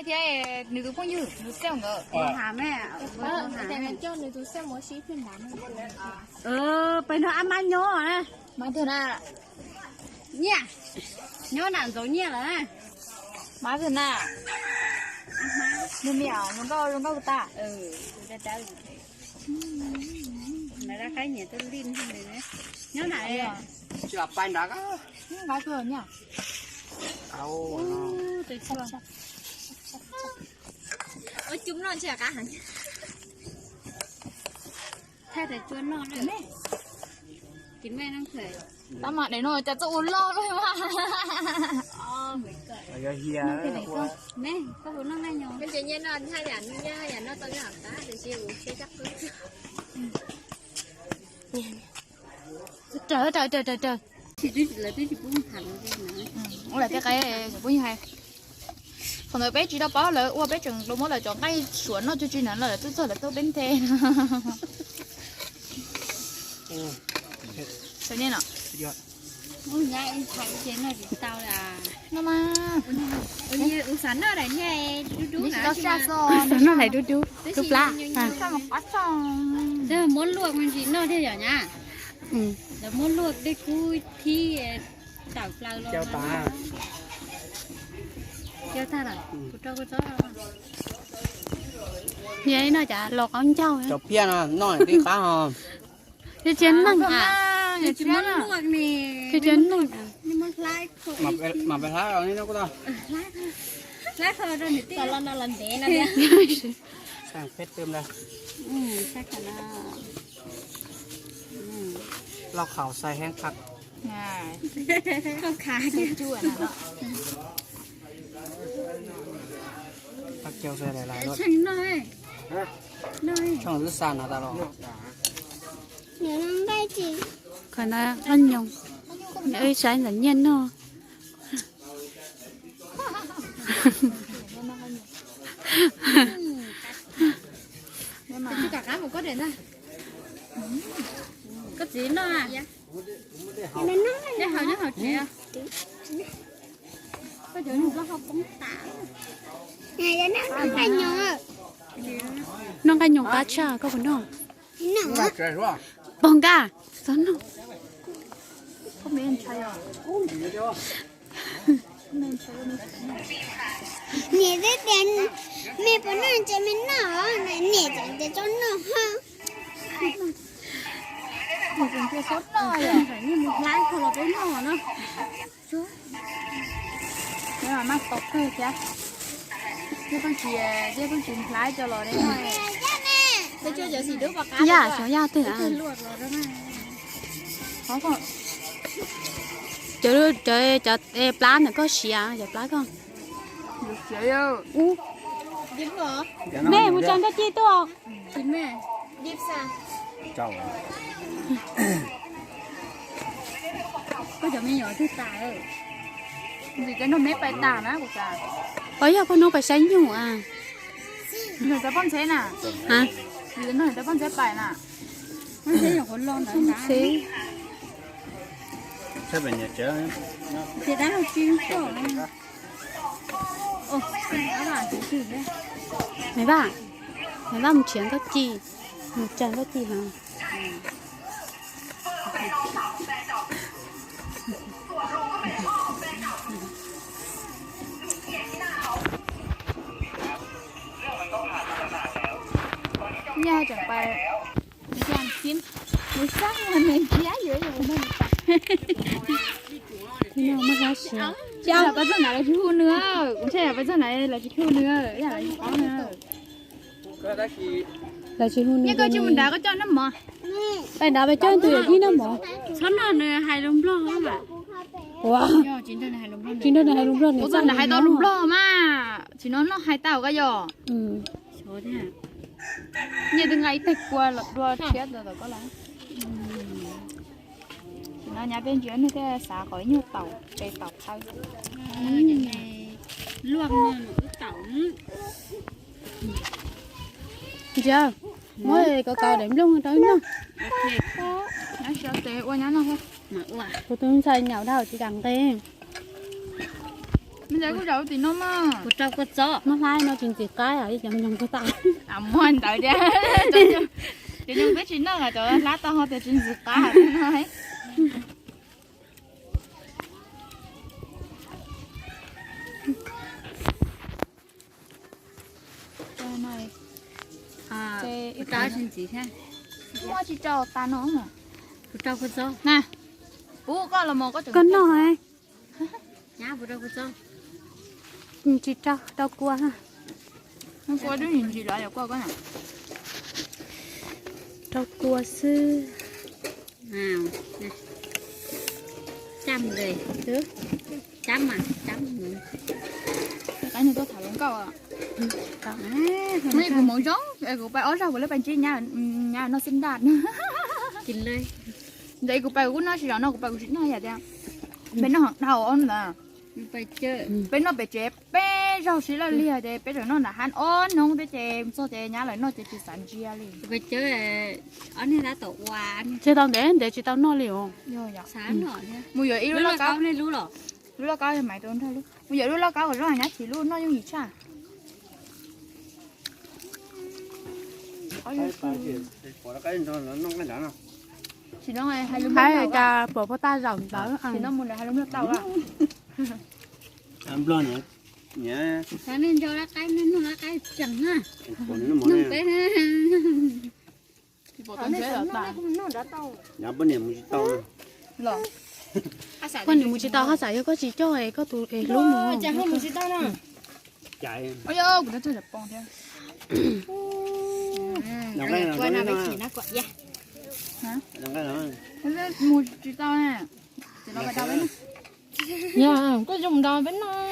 Thiab nws tus phooj ywg nws xeeb nkawd. Peb nrog ab mab nyob na. Mas twg na? Nyiaj, nyob nram ntxoov nyiaj lawm na. Mas twg na? Nws me zoo nkauj zoo nkauj tas. Nyob nram. Ua cub noj ntshe qab heev. Thaij tais cua noj na. Tab mas daim no cas txawj ua loj loj mas. Koj puas noj nqaij nyoos? Raws raws raws raws. Ua lawm tej qe pub hais. Thaum ntawd peb tsis tau paub lawv ua, peb tseem los muab lawv cov nqaij suav noj tsuj tsuj na, lawv tuaj txog lawv tuaj peb nthe. Xav noj daim dub dub, dub plab. Muab luaj me ntsis noj thiaj yom nyab. Lawv muab luaj dej kub thib tawm plaws los. Yog no cas los qaub ncaug. Cov phiaj no noj tib qab ho. Tsis tshua neeg, tsis tshua neeg. Mas peb hlab los nej noj kuj tau. Loj qhaus sai heev qhov. Tshooj wb xa no tas los. Qhov no qab nyoos, wb saib ntawm nyiaj noj. Koj txiv noj. Nyob hauv, nyob hauv tsev. Noj nqaij nyoos qab tshaj, koj puas noj? Pog nkaj, txhob noj. Niam twb tias me puas noj ces me noj, niam tseem tias txhob noj ho. Mus hlais kho los peb noj no. Maj tau kawg thiab. Yaj pheej tsis, yaj pheej tsis hlais cov los. Yaj, xyov yaj twg. Cov, cov plab ntawm koj siav, cov plab koj. Nej mus tsa ncaj ci tuaj. Koj cov me nyuam twg tas? Nws cov nrog meb pais tas na kuv xav. Pov yog pog no pais saib nyuj a. Nws cov poj ntxheb na. Nws cov poj ntxheb pais na. Poj ntxheb. Maiv Vaj, Maiv Vaj mus tshiav nkauj ci, mus tsa nkauj ci heev. Nws xab nws ntsiab yuav yus. Muaj hlab siav. Pais txog ntawd los tsis hu nws, kuv ntshai pais txog ntawd los tsis hu nws, yam los tsis paub nws. Los tsis hu nws. Koj tsis mus nrad koj coj noj mov. Pais nrad pais coj tus yawm yij noj mov. Txhob nrog nws hais lus Nplog. Ua, tsis nrog nws hais lus Nplog, nws txawj nws hais tau lus Nplog mas, tsis no noj hais tau koj yom. Nyiaj twb nqa ib teg kua los dua tshiab ntawd tom koj lawm. Tsis no nyab peb ntsia nej thiaj xav kom ib nyuag taum tes taum taw. Ntsia, muab kaus kaus daim nplooj rau wb noj. Kuv tus ntxhais nyaum dhau tsis kam nqe. Kuv rau tim no mas. Kuv rau kua txob. Muab hlab no tsis ntxim qab, ib cov nyoos kua tas. Muab ntawd tiag. Cov nyoos twb tsis noj, cov hlab tau ho tias tsis ntxim qab no. Muab tsis rau tas no. Kuv rau kua txob na. Pub koj los mas koj tseem noj. Tsis rau, rau kua. Kua twb ntsis los yog kua koj na. Rau kua xwb. Cab mus, cab mas cab. Qab nws tuaj tham hluas nkauj. Kuv hmoov zoo, kuv pais ob zaug kuv lawv pais ntsib nyab noj xib ntaj. Ntawd kuv pais kuv kuj noj tsis zov no, kuv pais kuv tsis noj yam tias peb noj heev dhau ntawd. Peb noj pem tsev peb zaug sib laj lig ces peb tseem noj nram hav ob hnub thiab ces txog ces nyab lawv noj ces tsis xav ntsia li. Tsis tau ntev ntev tsis tau noj li os. Mus yuav ib lub lauj kaub, lub lauj kaub yog Maiv tus nrog lub, mus yuav lub lauj kaub kom zoo nyab chim lub noj yooj yim tshaj. Hais cas pom poj taj zaum ntawd. Nplog niam, nyob peb, poj niam mus tsis tau. Koj nws mus tsis tau, haj txawm yog koj tsis coj es koj tus es hlub mus. Mus tsis tau. Yog koj yuav mus nrog peb noj,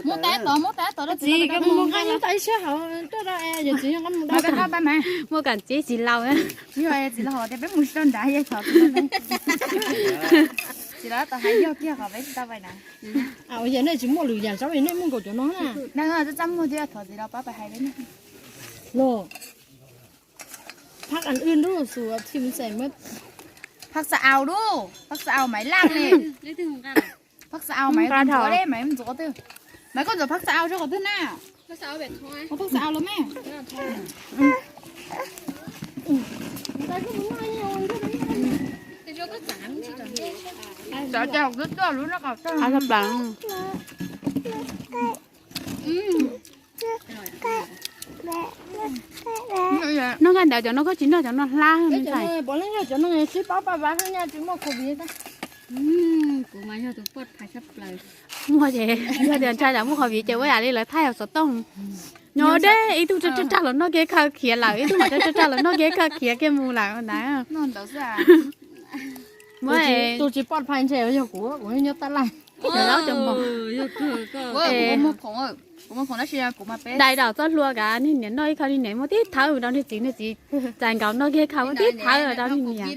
muab tais tod, muab tais tod rau txiv, mus nqa ib siab hauv rau yawm txiv, muab kom txiv txiv laus, txiv laus tias peb mus tsis tau nrad, txiv laus tau hais yog kiag qhov peb tsis tau pais na. Yog nej tsis muaj lwm yam zaub es nej muaj nkaus cov no na. Txaj muag thiab thov txiv laus pab pais hais peb los. Phab qas wb ntuj xus thim xeem, phab xa au lub, phab xa au Maiv laj li. Phab xa au Maiv ntxuav li, Maiv ntxuav qhov twg? Maiv koj ntxuav phab xa au rau qhov twg na? Phab xa au los me. Cov cas twb tuaj lub no qas tag. Noj nkaj ntawd cov no koj tsis noj cov no hlab. Pov leej yog cov no sib pab pab vaj nyaj tsis muaj covid. Kuv mas yog tus poj phai sab plaws. Muaj ces yog tias ntshai tsam muaj covid ces ua yam li lawv thaij hauv xov tooj. Nyob deb ib tug rag rag los noj kiag khaws khiav lawm, ib tug mam rag rag los noj kiag khaws khiav kiag mus lawm ntag. Tus tsis poj phai ntshe yog kuv, kuv nyob tab laj. Dai daum txoj hlua kav niag niam noj ib khau niag niam muab tib thawb rau niag txiv, niag txiv txais nkaus noj kiag khaws muab tib thawb rau niag niam.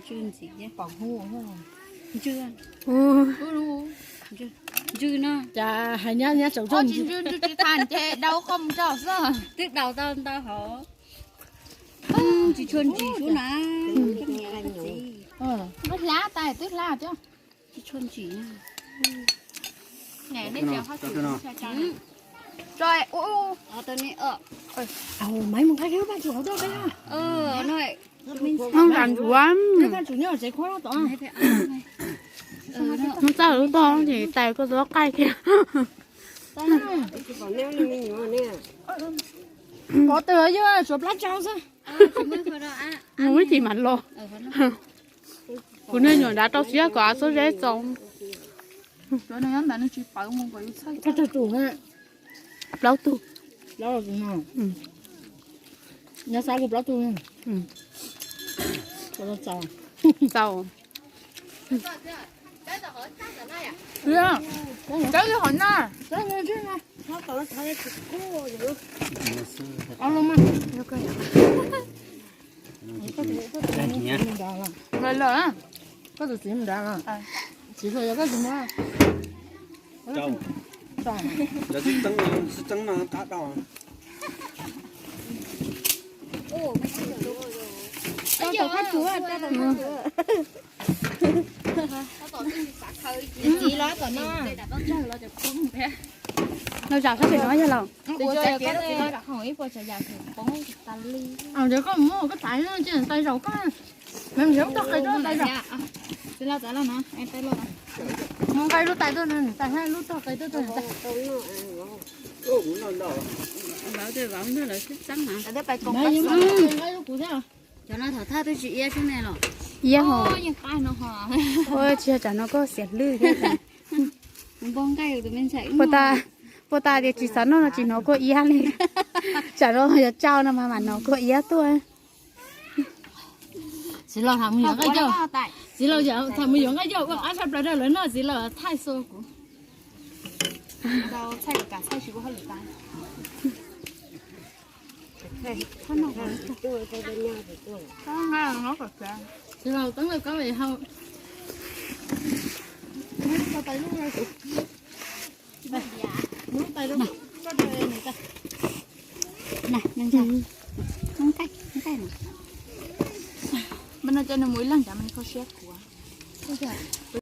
Ntswg ntxim. Ntswg no. Cas hais nyab nyab tsaus zog. Tsis ntswg, ntswg tsis tha ces dau qhov mus rau xwb. Twb daus tau ntau hauv. Tsis tshua ntsim sub na. Hlab tas twb hlab thiab. Tsis tshua ntsim. Maiv mus nqa kiag lub paj tsum hauv tuaj peb. Hnub tas ntsuav. Paj tsum nyob tsev khuab tod. Hnub txaj lub tog ces tais koj txob qaij thiab. Pov tw yog tsuav plab tsau xwb. Mus ib chim mam los. Kuv niag nyuam nrad rau siab kom av txob zeb txaus. Plaub tug. Nyob xav kuv plaub tug. Txaus. Txaus li hov na. Lawm, koj tus txiv mus nrad los? Txiv hluas yog koj tsis muab. Lawv twb txeeb no qab dau. Los zaum sab pem no yog los? Koj muab koj tais, tais zaum koj, me mus tog qe rau tais zaum. Muab nqaij lub tais tuaj, tais lub tog qe tuaj. Cov no thaum thaj twb tsis iab xwb ne los? Iab hos. Ua tsis yog tsam no koj xiam hlwb thiab. Puas tas tias tsis xav noj no tsis hnov kua iab li. Tsam no yog tsau no mas mam hnov kua iab tuaj. Txiv laus tham mus yuav nqaij coj, txiv laus tham mus yuav nqaij coj ua qab tshaj plaws rau lawv noj, txiv laus thaij xu kuv. Txiv laus teeb lawv koj hau. Mas no cov nws mus ib leeg cov mas kho siab kuv.